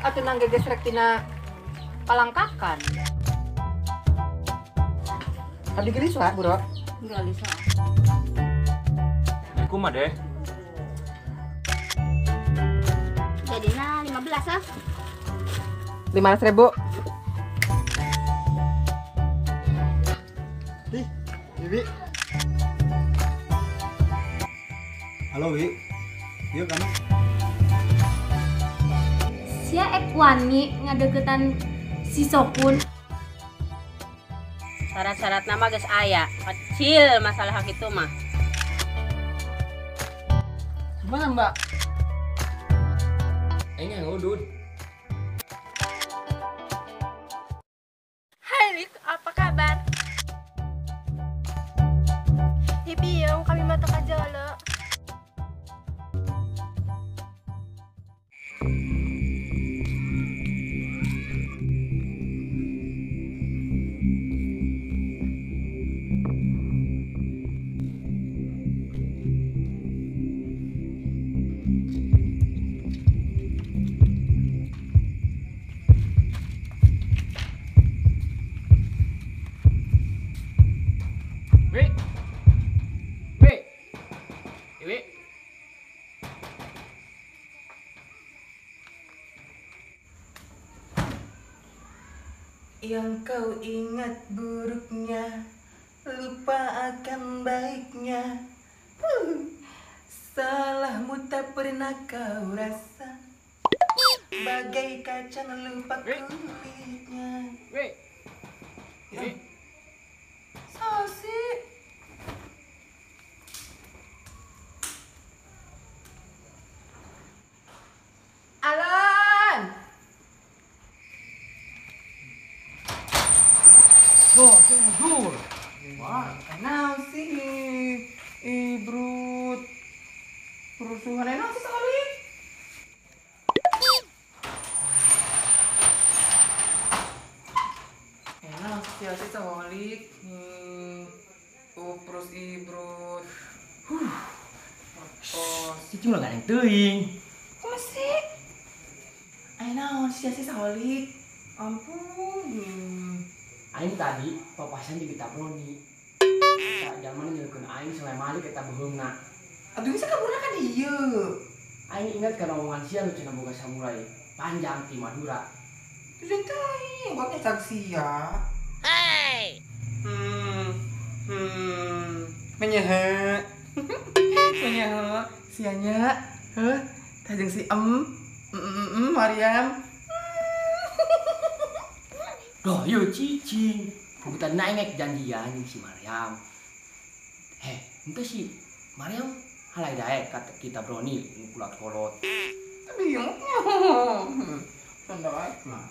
Atuh nang gegesrek tina palangkakan. Abdi gelis lah, Bro. Gelis lah. Kumaha deh? Jadina 15 ah. 500.000. Ih, Bibi. Halo, Wi. Yuk kamu. Sia ek wani ngadeukeutan si Sokun. Syarat-syarat nama geus aya, kecil masalah hak itu mah. Gimana, Mbak? Aing yang udud. Hai Lik, apa kabar? Hibiong, kami mata kajalo. Yang kau ingat buruknya, lupa akan baiknya. Salahmu tak pernah kau rasa, bagai kacang lupa kulitnya. Ya. Sosi. Alan. Oh, jujur. Wah, kenal sih. Ibrut. Perusuhan enak sih sekali. Enak sih sih sekali. Uprus ibrut. Huh. Oh, si cuma gak yang teuing. Kumaha sih? Enak sih sih sekali. Ampun. Aing tadi papasan di kitab Roni. Eta jalmana nyeleukeun aing sampai malik eta beuheungna. Atuh bisa kaburna ka dieu. Aing ingat kana omongan sia nu cenah boga samurai panjang ti Madura. Tuh teuing, buat nyesag sia. Hey. Menyehe. Menyehe sianya. Heuh, tah jeung si Em. Mariam. Doh, yo cicing. Bukan naik janjian si Mariam. Heh, ente si Mariam halai daek kata kita broni kulat kolot. Bingung. Sandaek mah.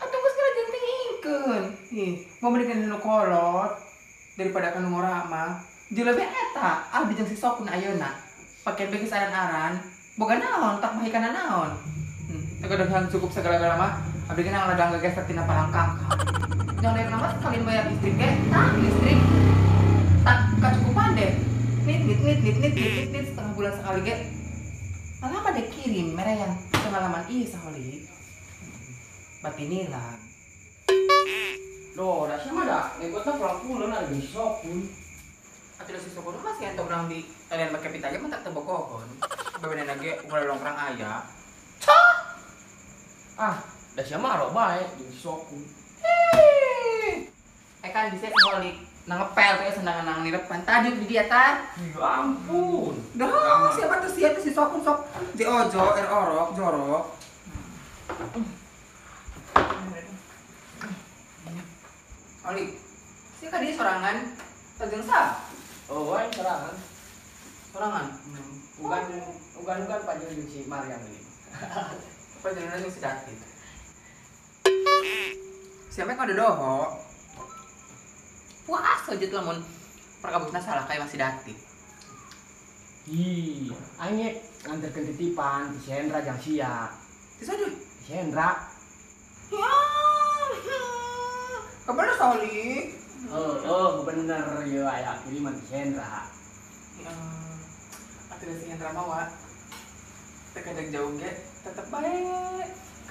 Atuh geus kira jenting ingkeun. Ih, mau mendingan nu kolot daripada kanu ngora mah. Jelebeh eta abdi jeung si Sokun ayeuna. Pake geus aran-aran, boga naon tak mahikana naon. Tegadang cukup segala-gala mah. Abdi kena ngeladang gegesek tina palangkang. Jangan dari nama sekalian bayar listrik ge, tak listrik tak kecukupan deh. Nit nit nit nit nit nit nit setengah bulan sekali ge. Malah pada kirim merah yang pengalaman iya saholi. Batinilah. Loh, dah siapa dah? Ngikutnya pulang-pulang ada di Sokun. Atuh si Sokun masih entok urang di kalian make pita ge mah tak tebogohon. Bebenan ge ulah longkrang aya. Cah. Ah, dah siapa aro bae di Sokun. Eh kan bisa seholik nangepel tuh ya sendangan nang depan tadi di dia tar. Ya ampun. Dah, siapa tuh siapa si Sokun sok di ojo er orok jorok. Oli, sih kan dia sorangan, tajeng sa? Oh, aing sorangan. Sorangan? Ugan panjenengan si Mariam ini. Panjenengan si David. Siapa yang ada doho? Puas aja tuh lamun perkabusna salah kayak masih David. Ih, aing nganterkeun titipan ti Sendra jang sia. Ti saha? Ti Sendra. Ya. Kabar Soli. Oh, bener ya aya kiriman ti Sendra. Ya. Atuh si Hendra mah wa. Teu kadang jauh ge tetep bae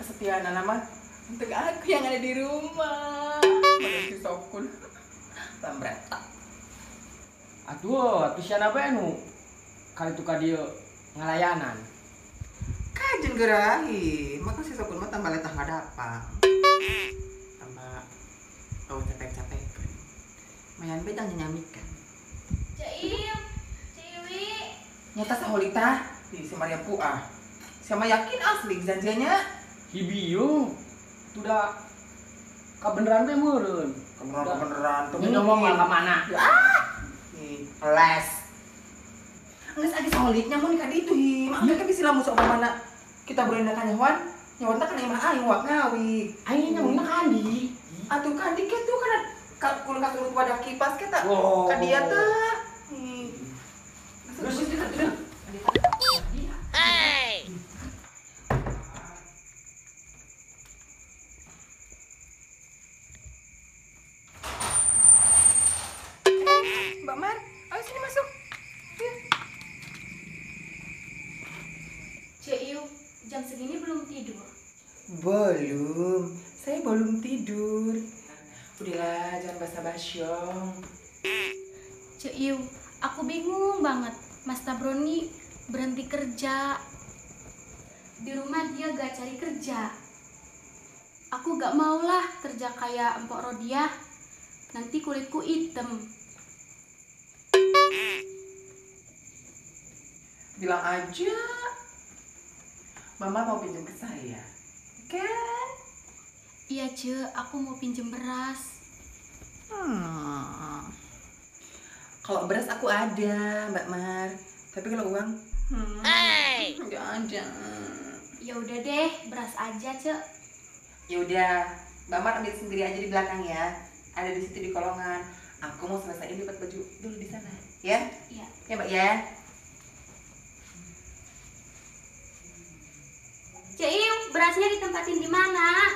Kesetiaan mah untuk aku yang ada di rumah. Pada si Sokun. Lambreta. Atuh, atuh siana bae nu kali tu ka dieu ngalayanan. Kajen gerahi, maka si Sokun mah tambah letah ngadapang. Tambah oh capek-capek. Mayan be tang nyamikan. Ceu, Cewi. Nyata saholita di si Maria Puah. Sama yakin asli janjiannya. Hibiyo. Tuh kabeneran teh meureun. Kebeneran tuh. Ngomong malah ka mana? Ah. Nih, les. Geus agi saholiknya mun ka ditu hi. Mah ka bisa lamun sok mana kita berenda ka nyawan. Nyawan teh kana imah aing wak ngawi. Aing nyawana ka Andi. Atuh ka Andi kitu kana ka kulkas urut wadah kipas kita. Ka dia teh. Nih. Terus itu. Hey. Mbak Mar, ayo sini masuk. Ya. Ceu, jam segini belum tidur? Belum, saya belum tidur. Udahlah, jangan basa-basyong. Ceu, aku bingung banget. Mas Tabroni berhenti kerja. Di rumah dia gak cari kerja. Aku gak maulah kerja kayak Empok Rodiah. Nanti kulitku hitam. Bilang aja, Mama mau pinjam ke saya, kan? Iya, Ce, aku mau pinjam beras. Kalau beras aku ada, Mbak Mar. Tapi kalau uang, nggak ada. Ya udah deh, beras aja, Ce. Ya udah, Mbak Mar ambil sendiri aja di belakang ya. Ada di situ di kolongan. Aku mau selesaiin lipat baju dulu di sana, ya? Iya. Ya, Mbak ya. Ceu, berasnya ditempatin di mana?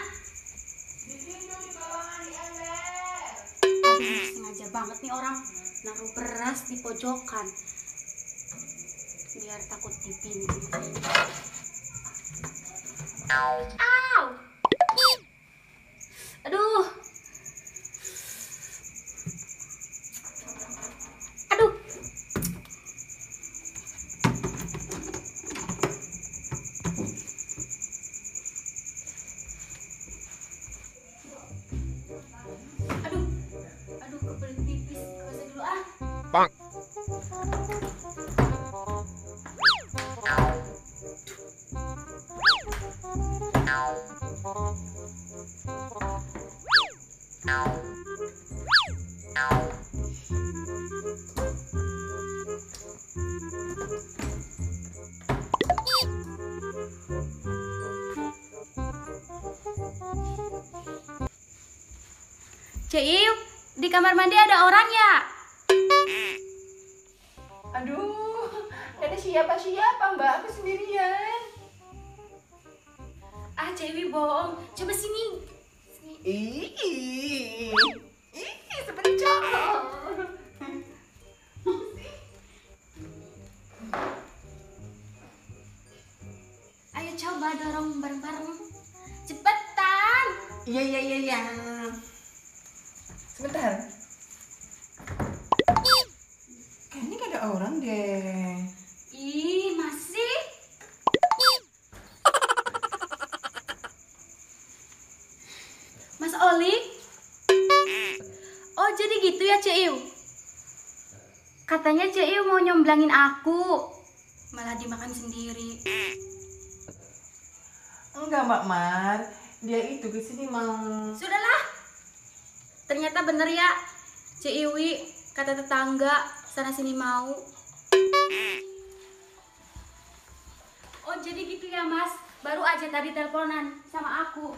Di situ di kolongan di ember. Aduh, sengaja banget nih orang naruh beras di pojokan. Biar takut dipinjam. Au! Aduh. Aduh. Aduh. Aduh, kebelet pipis. Ke dulu ah. Bang. Ceu, di kamar mandi ada orang ya? Aduh, ada siapa-siapa Mbak, aku sendirian. Ah, Cewi bohong. Coba sini. Sini. Ih, sebentar. Ayo coba dorong bareng-bareng. Cepetan. Iya. Sebentar. Kayaknya gak ada orang deh. Ih, masih. Mas Oli? Oh, jadi gitu ya, Ceu? Katanya Ceu mau nyomblangin aku. Malah dimakan sendiri. Enggak, Mbak Mar. Dia itu kesini mau... Sudahlah. Ternyata bener ya, Ceu kata tetangga sana sini mau. Oh, jadi gitu ya, Mas. Baru aja tadi teleponan sama aku.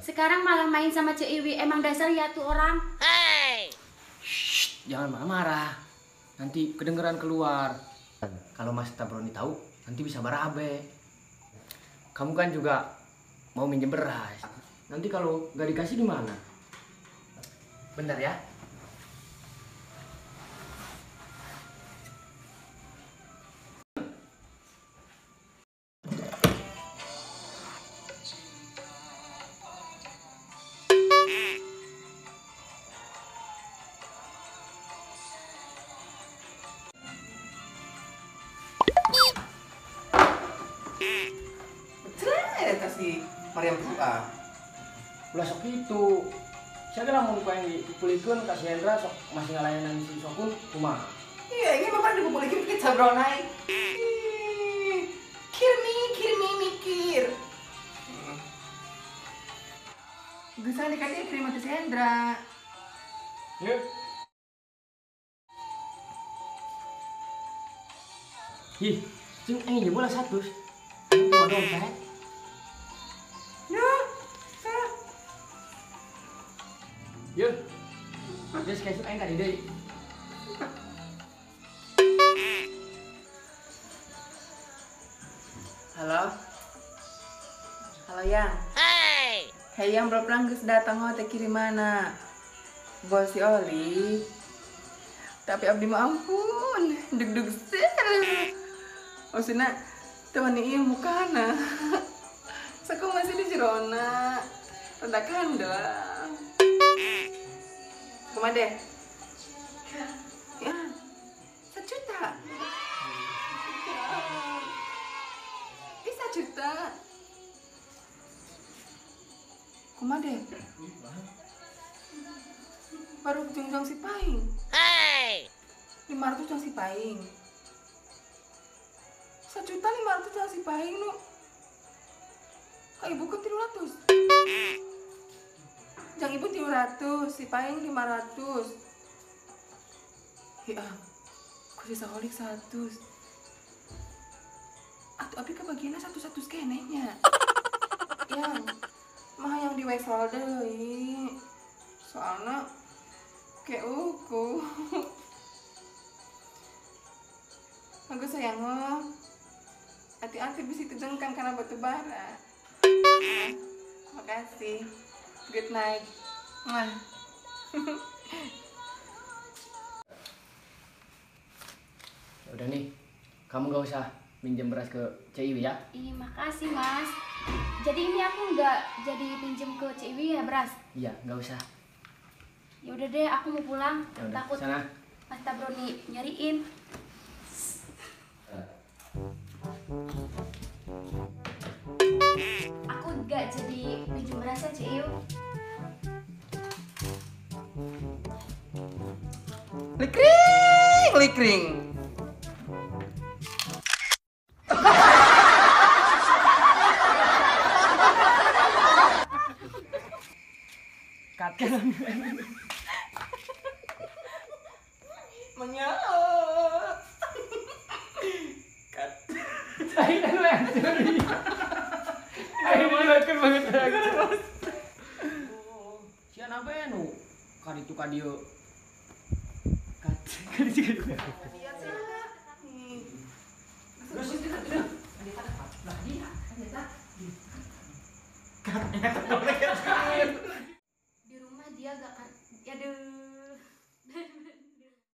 Sekarang malah main sama Ceu. Emang dasar ya tuh orang. Hey. Shh, jangan marah-marah. Nanti kedengeran keluar. Kalau Mas Tabroni tahu, nanti bisa barabe. Kamu kan juga mau minjem beras. Nanti kalau nggak dikasih gimana? Bentar ya. si Mariam Tua. Ulah sok kitu. Sia ge lamun ku aing dipupulikeun ka si Hendra sok masih ngalayanan si Sokun kumaha? Iya, ini bapak dipupulikin ke sabronai. Kirmi mikir. Geus dikasih terima si Hendra. Yuk. Ih, cing aing jeung bola 100. Aing bawa dompet. Ya, salah. Yuk. Geus kesuk aing ka dieu deui. Halo. Halo Yang. Hey. Hey Yang belum geus datang teh kirimana. Bos si Oli. Tapi abdi mah ampun, deg-deg ser. Maksudna teu wani ieu mukana. Saku masih di jerona. Rada kandel. Kumaha deh? Ya, 1 juta. Ih, 1 juta. Kumaha deh? Baru jengjong si paing. Hey. 500 jang si paing. 1.500.000 jang si paing nu. Ka ibu kan 300. Jang ibu 300, si paing 500. Ya, ku sisa holik 100. Atuh abi kebagianna 100 keneh nya. Yang mah yang di wesel deui. Soalna kayak uku. Aku sayang lo. Hati-hati bisa tejengkang karena batu bara. Makasih. Good night. Mwah. Ya udah nih, kamu gak usah minjem beras ke CIW ya. Ih, makasih mas. Jadi ini aku nggak jadi pinjem ke CIW ya beras? Iya, nggak usah. Ya udah deh, aku mau pulang. Ya udah, takut sana. Mas Tabroni nyariin. Aku nggak jadi pinjem berasnya, Ciu. Likring, likring. Katkan. Menyala. Kat. Ayo ayo banget. Sian apa ya nu? Kaditu kadieu. Kat. Kaditu kadieu. Terus itu lah dia. Kat.